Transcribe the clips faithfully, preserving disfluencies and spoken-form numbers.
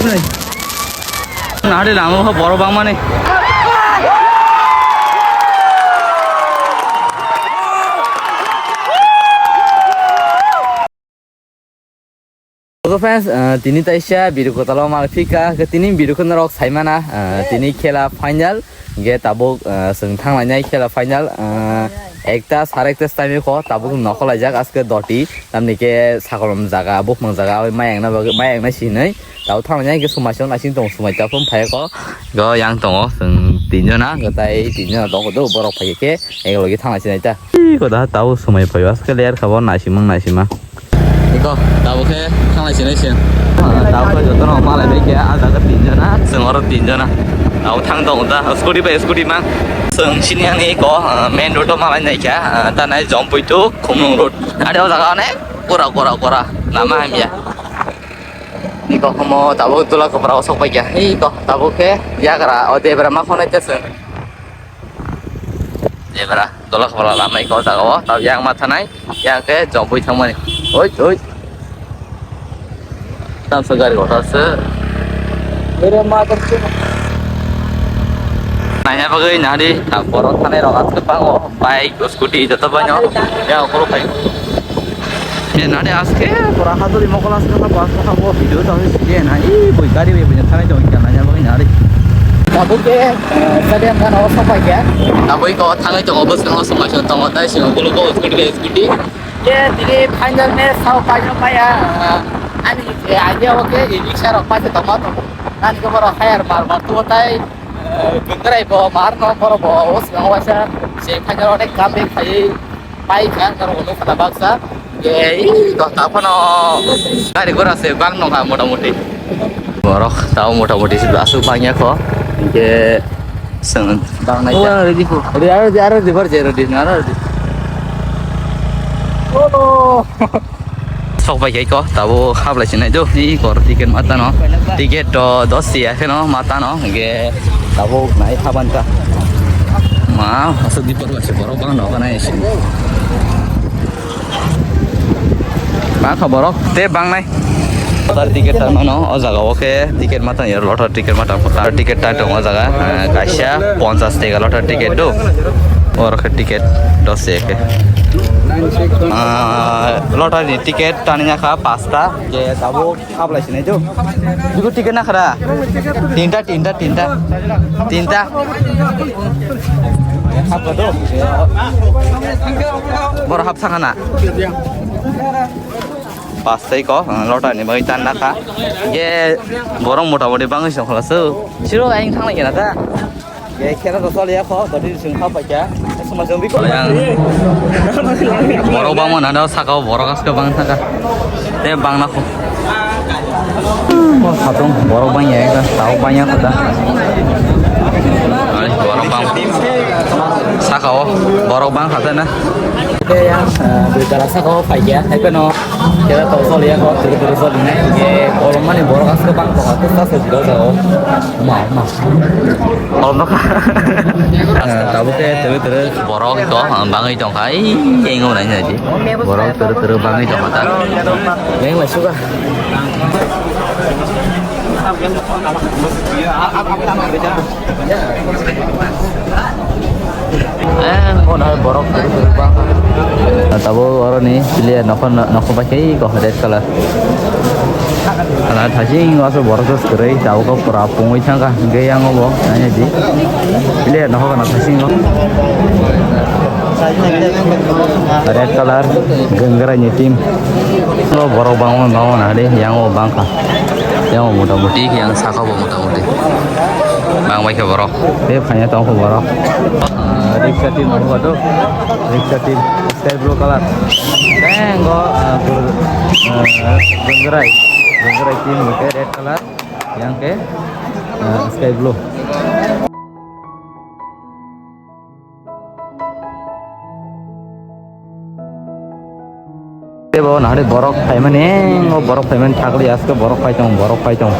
Nari lama khe borok bangmani. Hello friends, ah, tini taisa video kwtal o mal phika, khe tini video khe norok saimana, ah, tini khela final, ge tabuk, ah, chwng thanglainai khela final, ah, ekta sar ekta time kho tabuk nokholaijak aske doti, tamni khe sakolom jaga, buphang jaga, oi mai wngna bagwi, mai wngna sinwi. Tabo thangna yang khe sumai song naising tong sumai ta phone phai ko. Go yang tongo chwng tin jona, go tai tin jona tongo do borok phai khe ek logi thangna sinai ta. Ih, ko da tabo sumai phai aske ler khabo naisimang naisima. Iko tabo khe thangna sinai sing. Tabo khe joto no malai bai khe a jaga tin jona, chwng oro tin jona. Tabo thang tongo da scooty bai scooty mang. Chwng sini yang iko, ah, main road o malai nai kha, ah, ta nai Jompui to Khumlung road. Ade o jaga onek gora gora gora lama hamya. Iko homo tabuk dola kopra o sok paikya. Iko tabuk khe yagra o debra ma khonai ta chwng. Debra dola kopra lama iko jaga o tab yang ma thanai yang khe Jompui thangmani. Oi oi. Tam sa gari kotor se. Ere ma tar se. Nanya bagwi nari tak borok thanai rok aswk bango. Bike, scooty, joto bai no. Ya, okoro pai. Ye nani aske, pura haduri mokol aske na bus na bo video ta hoy sidi na. Ih, boi gari bai bai thanai jong kya nanya bai nari. Tabuk ke, eh, stadium kan awasok pai kya. Tabuk ko thangai jong bus kan awasok pai jong tong tai sing okolo ko scooty bai scooty. Ye tini final match sao pai jong pai ya. Ani, eh, ani oke, ini sa rok pai jong tong ma tong. Nani ko boro hire mar mar tu tai. Gungrai bo mar no boro bo o swngo waisa se phaikar onek kam de khai pai kha kar ono khana baksa. Ge i dota phano gari gora se bang no ha mota moti. Borok tao mota moti se aswk bang ya kho. Ge swn bang nai. Oh, ready ko. Ready, aro ready, aro ready, bar je ready, aro ready. Oh. Sok bai khe ko tabo hablai sinai do ni kor ticket matano. Ticket to dos tiya kheno matano ge tabo nai haban ka. Ma asuk di por se borok bang no kana isi. Ba kha borok te bang nai. Tar ticket ta mano o jaga o khe ticket matan ya lottery ticket matan puta ticket ta tong o jaga, eh, kaisa ponchas tega lottery ticket do. Or khe ticket dos tiya khe. Ah, lottery ni ticket tani ya kha pasta. Ke tabuk hablai sinai do. Ibu ticket na khara? Tinta, tinta, tinta. Tinta. Hap do. Bor hap sangana. Pastai ko, ah, lottery ni bai tan na kha. Ge borok mota moti bangwi song khla su. Siro aing thang lai kena ta. Ge khela to choli ya kho, dodi sing kha pa kya. Suma sung bi ko. Yang borok bang mana do saka borok aska bang saka. Te bang na kho. Khatung borok bang ya ka, tao bang ya kho ta. Ai borok bang. Saka o borok bang kha ta na. Te yang, eh, dui tala saka o phai kya, hai no. Kera to choli ya ko, turu turu choli nai. Ye, kolom mani borok aswk bang tongo, aswk aswk jora jago. Ma, ma. Kolom no kha. Ah, tabuk ke turu turu borok to, ah, bangwi tong kha. Ei, engo nai nai di. Borok turu turu bangwi tong kha ta. Yang lai suka. Eh, ono borok kwrwi kwrwi bang. Tabuk oroni player nokho nokho bai khe iko red colour. Ana thasing waso borok kwrwi tabuk pura pungwi thangkha hwnkhe yang obo nanya di. Player nokho kana thasing o. Red colour Gangrai ni team. Borok bangma bangma nahadi yang o bangkha. Yang o motamuti yang saka bo motamuti. Bang bai khe borok. Tei phaiya tong kho borok. Ah, riksha team ang kho to. Riksha team sky blue colour. Teng go, ah, gur-, ah, Gangrai. Gangrai team ke red colour. Yang ke, ah, sky blue. Tebo nahari borok phaimani, o borok phaimani thakli aske borok phai tong, borok phai tong.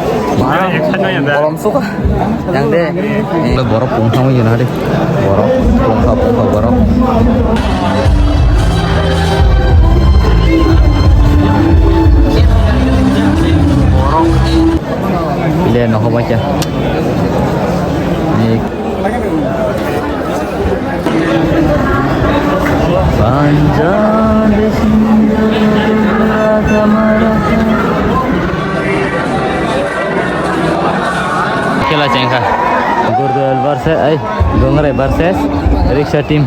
Kolom suka. Yang de. Borok pung thangwi nahari. Borok pung kha, pung kha borok. Borok. Eh, nokho bai khe. Ni. Punjab Khela chengkha. Gurdwal versus, ai, Gongrai versus Rickshaw team.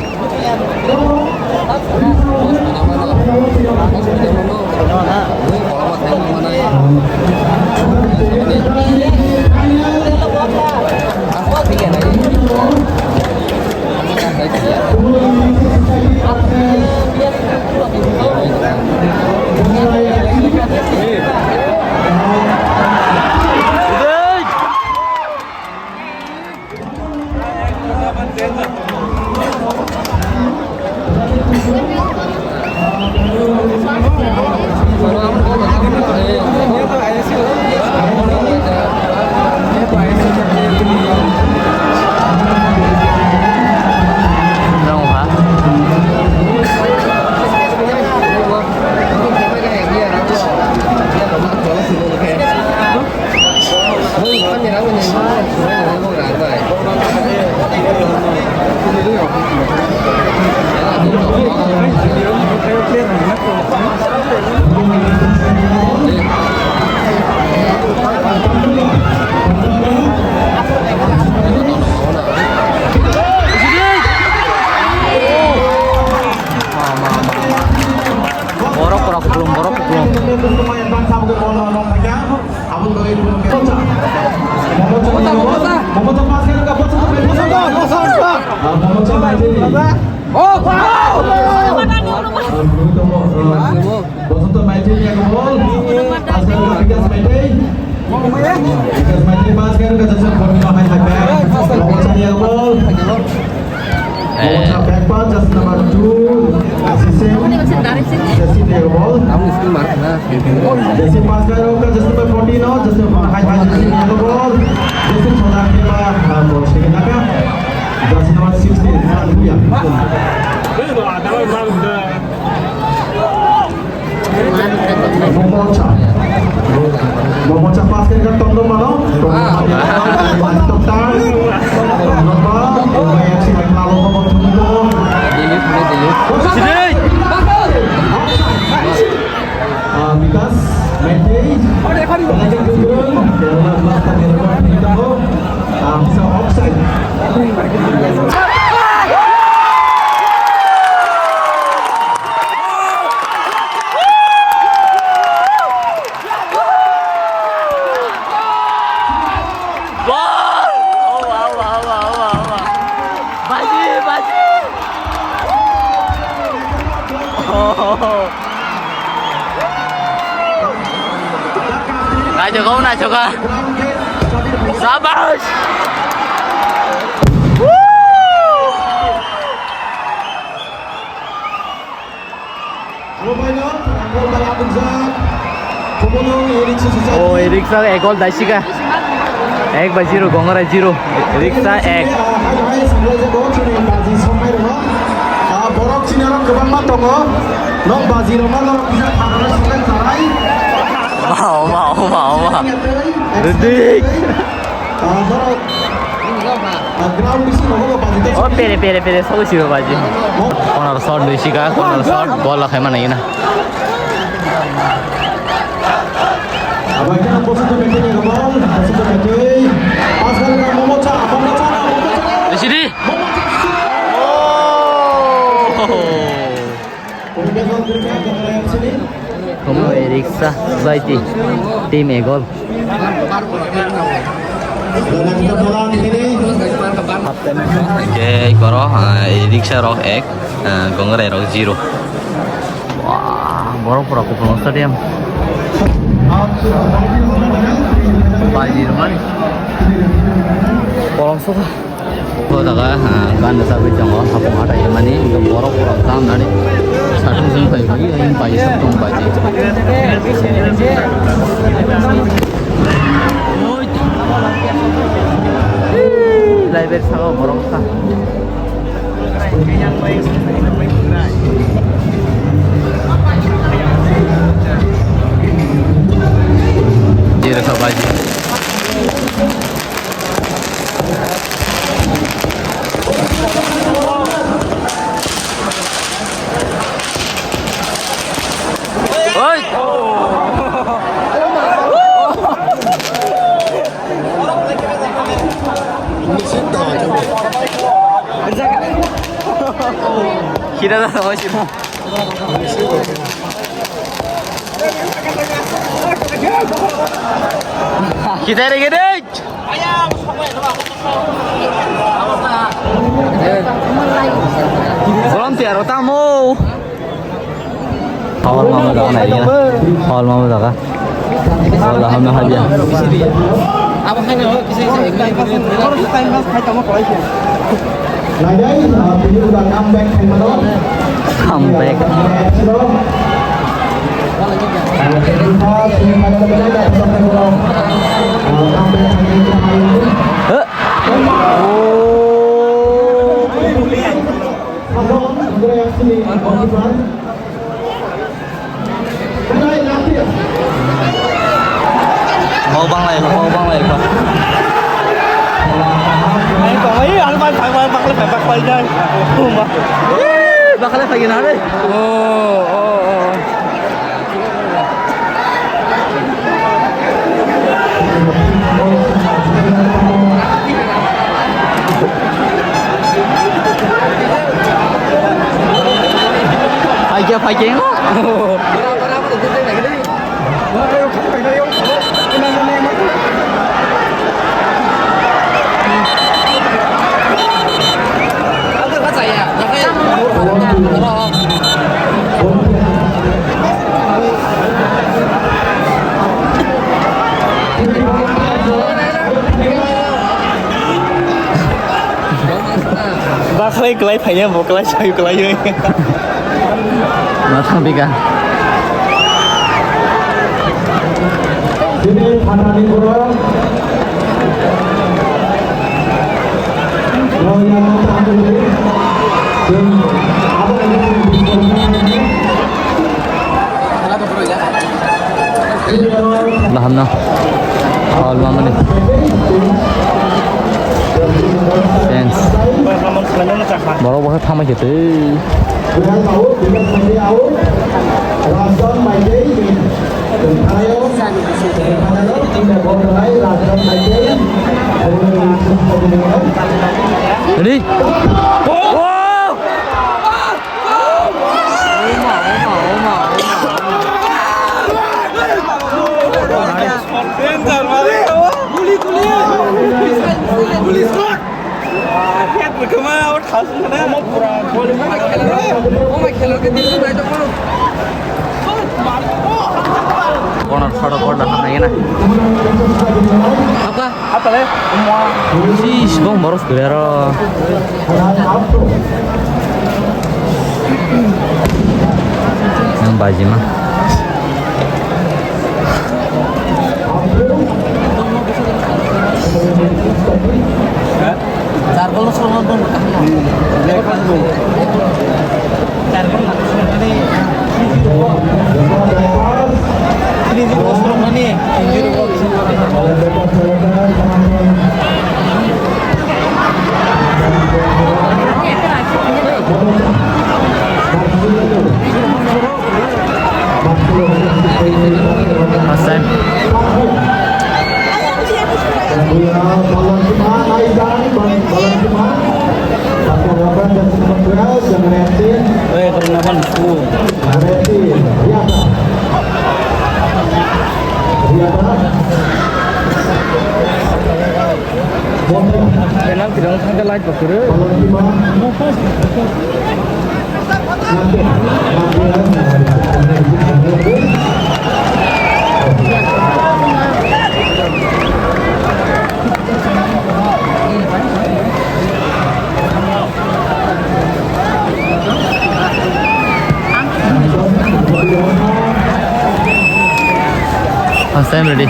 Borok pura kupulung, borok kupulung. Bosonto Maitei ni ekbol. Pasal Vikas Maitei. Vikas Maitei pas kar ka jasa forty no hai hai back. Bosonto ni ekbol. Bosonto back pass, just number two. Assistant. Jesse ni ekbol. Jesse pas kar ka jasa number forty no, jasa number hai hai Jesse ni ekbol. Jesse thoda ke ba, ha, bol sini naka. Jesse number sixteen, Santuya. Momocha. Momocha pas khe tongdo mano. Tongdo mano. Tongdo mano. Ah, Vikas, Maitei. Lagi turun. Dalam masa dalam kita. Ah, bisa offside. Baji, baji. Oh. Naisok, naisok. Sabash. Woo! O, e-rickshaw ekol daisika. Ek bai zero, Gongrai zero. Rickshaw ek. Borok chini oro kwbangma tongo. Nok baji rok ma norok kisa thangna sokha sanai. Oma, oma, oma, oma. Ridik. O pere, pere, pere, sogo sibo baji. Corner shot dui sika, corner shot, goal lakhai mana ina. Sidi. Oh. Omo e-rickshaw bai di team egol. Hingke koro, ah, e-rickshaw rok ek, ah, Gongrai rok zero. Wah, borok pura kupulung stadium. Bai di rwmani. Kolom sukha. O jaga, ah, ganda chagwi tongo, hapung hatai mani, borok rok tam nani, satung sung phai phai, ayang pai sak tong bai. Library saka borok sa. Jira sa baji. Kita lagi deh. Volunteer tamu. Hawal mama daga nai ya. Hawal mama daga. Hawal hamna habia. Abo hai na ho kisi. Nai, ah, bini udah comeback hai mano. Comeback. Eh. Oh. Mau bang lai, mau bang lai, bang. Ai, kok ai, ang bang, bang, bang, bang, bang, bang, bang, bang, bang. Ih, bakal lagi nari. Oh, oh, oh. Phaikhe, phaikhe. Bakhlai kwlai phaiya, bo kwlai sai kwlai. Ma thang bika. Sini phatani borok. Royal Tamil. Sing abo ini sing. Bahamno. Hawal mamani. Thanks. Borok bo thangma khe twi. Ready? Oh! Corner shot of corner hamna yena. Apa? Apa le? Si sibong boros gilero. Yang bajima. Charcoal no solo no. Charcoal na solo ni. Ini di bos rumah ni. First time. Eh, karena apa? Penalti dong, sampai light bakuru. First time ready.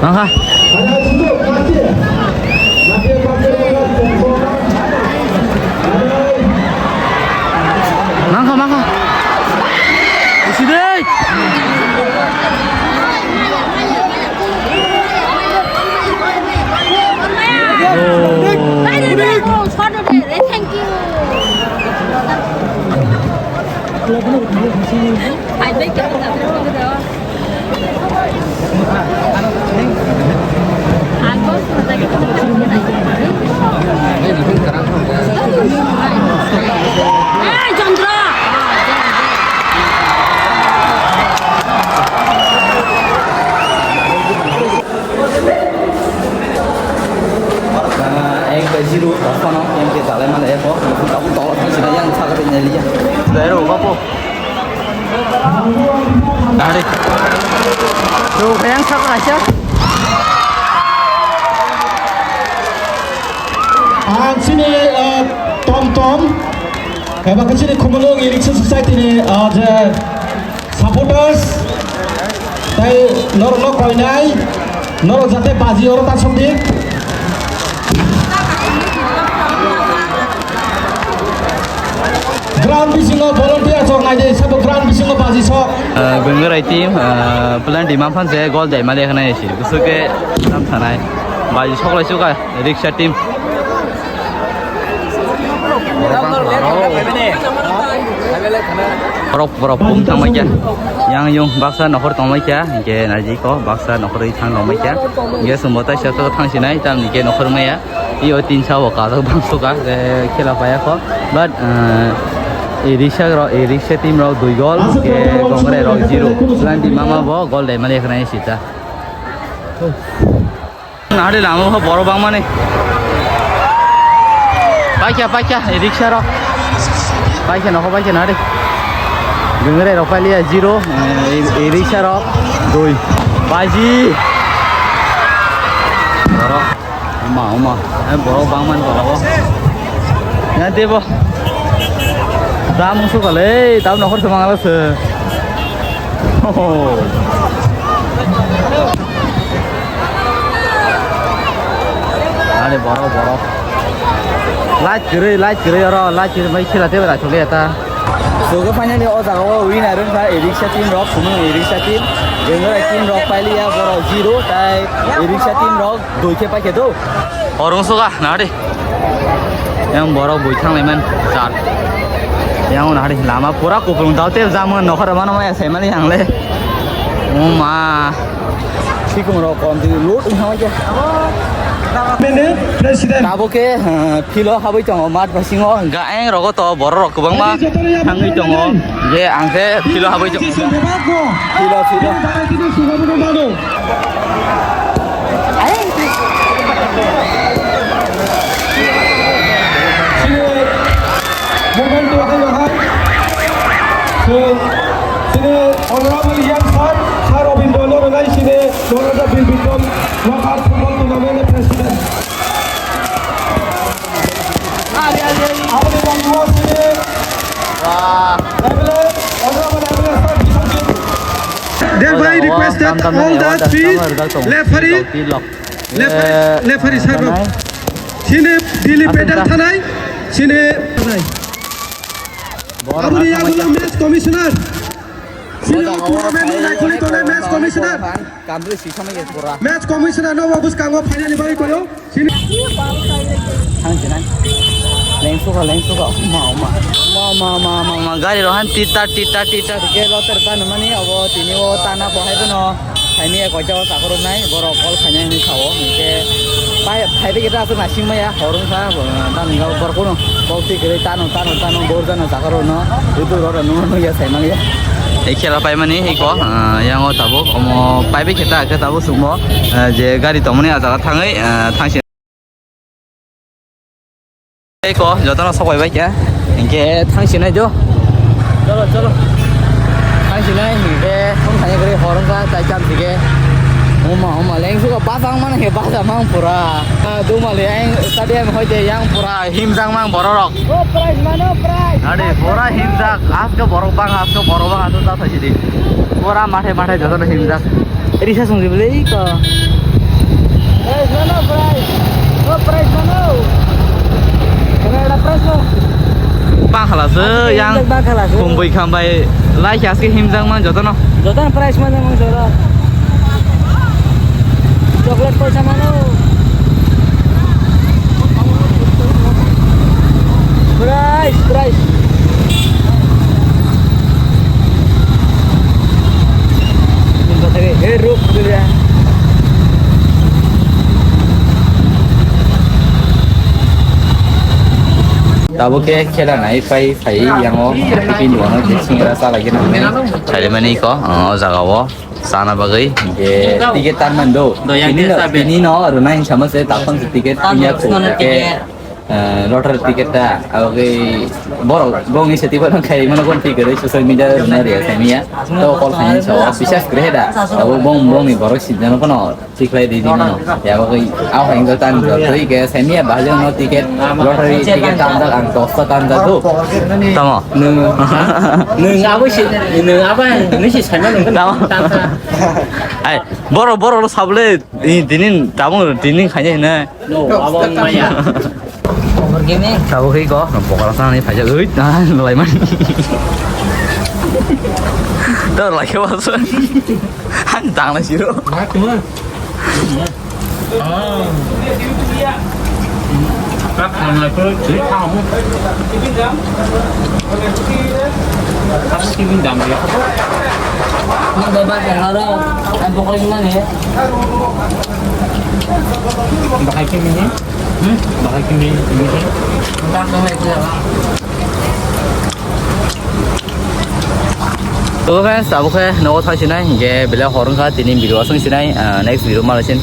Aha. Mangkha, mangkha. Isi dei. Ek bai zero, phano M K dalai male eko, tabuk tolo thang sina yang saga tei neliya. Zero, bapo. Dari. Tuh, yang saga aja. Ang sini, eh, Tom Tom, eba ke sini Khumulwng Rickshaw Society ni, eh, je supporters, tai norok no koinai, norok jate baji oro ta sok di. Ground bisingo volunteer sok nai de, sabo ground bisingo baji sok. Ah, Gungrai team, ah, plan di mamphan se gol dai mali khna isi. Kusuke nam thanai. Baji sok lai suka, Rickshaw team. Borok, borok, bum tangmai kya. Yang yung baksa nokhor tongmai kya. Hingke naji ko baksa nokhor ri thang tongmai kya. Hingke sumbo tai sa thang sinai, tam ni ke nokhor maya. Iyo tin sa o kajak bang suka, je khela paya ko. But, eh, e rickshaw ro, e rickshaw team rok dui gol, ke Gongrai rok zero. Plan di mama bo gol dai mali khna isi ta. Nari lama ho borok bangmani. Paikha, paikha, e rickshaw rok. Paikha, nokho paikha nari. Gungrai rok paliya zero, eh, e, e rickshaw rok dui. Baji. Borok. Oma, oma. Eh, borok bangmani borok. Ya, debo. Dam musu kale, dam nokhor se mangala se. Oh. Are borok, borok. Light kwrwi, light kwrwi oro, light kwrwi bai khela tebra chole eta. Sogo finally o jaga o winner wngkha e rickshaw team rok, Khumulwng e rickshaw team. Bengaluru team rok pailiya borok zero, tai e rickshaw team rok dui khe paikhe do. Orong soga nari. Yang borok bui thang laiman char. Yang nari lama pura kupulung dal te jam nokhor mano maya sai mali yang le. O ma. Sikung rok kom di load wng thang khe. Mene president. Tabuk khe, eh, philo habwi tongo mat bisingo, gaeng rogo to borok rok kwbangma thangwi tongo. Je ang khe philo habwi tongo. Philo, philo. Chini movement tongwi rok hai. So, chini Honorable Young Sir, Sir Robindra no rwnai chini Nalanda Birbikrama Knockout Football Tournament ni President. Aboni bagwi o chini Wah. M L A, Honorable M L A Sir Biswajit. Thereby requested all the three referee, referee, referee sir rok. Chini Delhi pedal thanai, chini thanai. Aboni yagulo match commissioner. Chini tournament ni naikuli tongnai match commissioner. Match commissioner no bo bwskango final ni bagwi koyo. Thang jinai. Lengsuka, lengsuka. Ma, ma. Ma, ma, ma, ma, ma. Gari rohan titar, titar, titar. Ke loter tanu mani abo tini o tana bo hai bono. Thaini ekoi jago sakhoro nai. Borok call khainai hinwi sao. Hingke pai, phaibe kita aswk nasing maya. Horong sa, tani ga borok kono. Kok si kiri tanu, tanu, tanu. Bor jano sakhoro no. Itu roro nungno nungya sai mangya. Ei khela paimani iko, ah, yango tabuk omo paibe kheta khe tabuk sukmo, ah, je gari tongmani ah jaga thangwi, ah, thangsi. Iko jotono sok bai bai khe, hinkhe thangsinai jo. Cholo, cholo. Thangsinai hinkhe thong thangya kwrwi hor wngkha tai cham sikhe. Oma, oma, lengsuka bachang mano khe bachang mang pura. Ah, dumali ang stadium hoite yang pura himjak mang bororok. O prize mano, prize. Ade, pura himjak. Aske borok bang, aske borok bang, ato ta thaisidi. Pura mathe mathe jotono himjak. Risa sung di beli ko. Prize mano, prize. O prize mano. Kena ada prize lo. Bang khala se yang bang khala se. Kumbui khambai lai kya aske himjak man jotono. Jotono prize mano mang jotono. Chocolate paisa mano. Prize, prize. Tabuk khe khela nai pai phai yango, tiffin duano je singra chalai gena. Sarimani ko, o jaga o sana bagwi. Je ticket tan mando. Doyang tini no, tini no rwna hin sama se takhon se ticket tinya ko ke. Lottery ticket ta, abagwi borok bongni setiba no khai mano kon ticket social media rwna riya samiya. To call khai sa bisas kre da. Abo bong bongni borok sijano kono. Tiklai di di mano. Ya, bagwi, aw, hang jal tan jal. Tui ke, semi ya, bahal no ticket, lottery ticket tan jal, ang dos ta tan jal tu. Tamo. Nung, nung abo si, nung abo, nung si sanya nung. Tamo. Ai, boro, boro lo sabule, i, dinin, tabung dinin khanya hina. No, abo maya. Over gaming. Tabuk hei ko, pokora sana ni phaijak, ui, ah, nolai man. Tor lai ke basu. Han tang na siro. Mak ma. Ah. Kap na ko, tui khamu. Kap si bin dam ya. Ni baba ke haro, ang pokora gimana ya? Bahai ke mini? Hmm? Bahai ke mini? To friends, tabuk khe nogo thang sinai, hingke belai hor wngkha, tini video aswng sinai, ah, next video malaisin.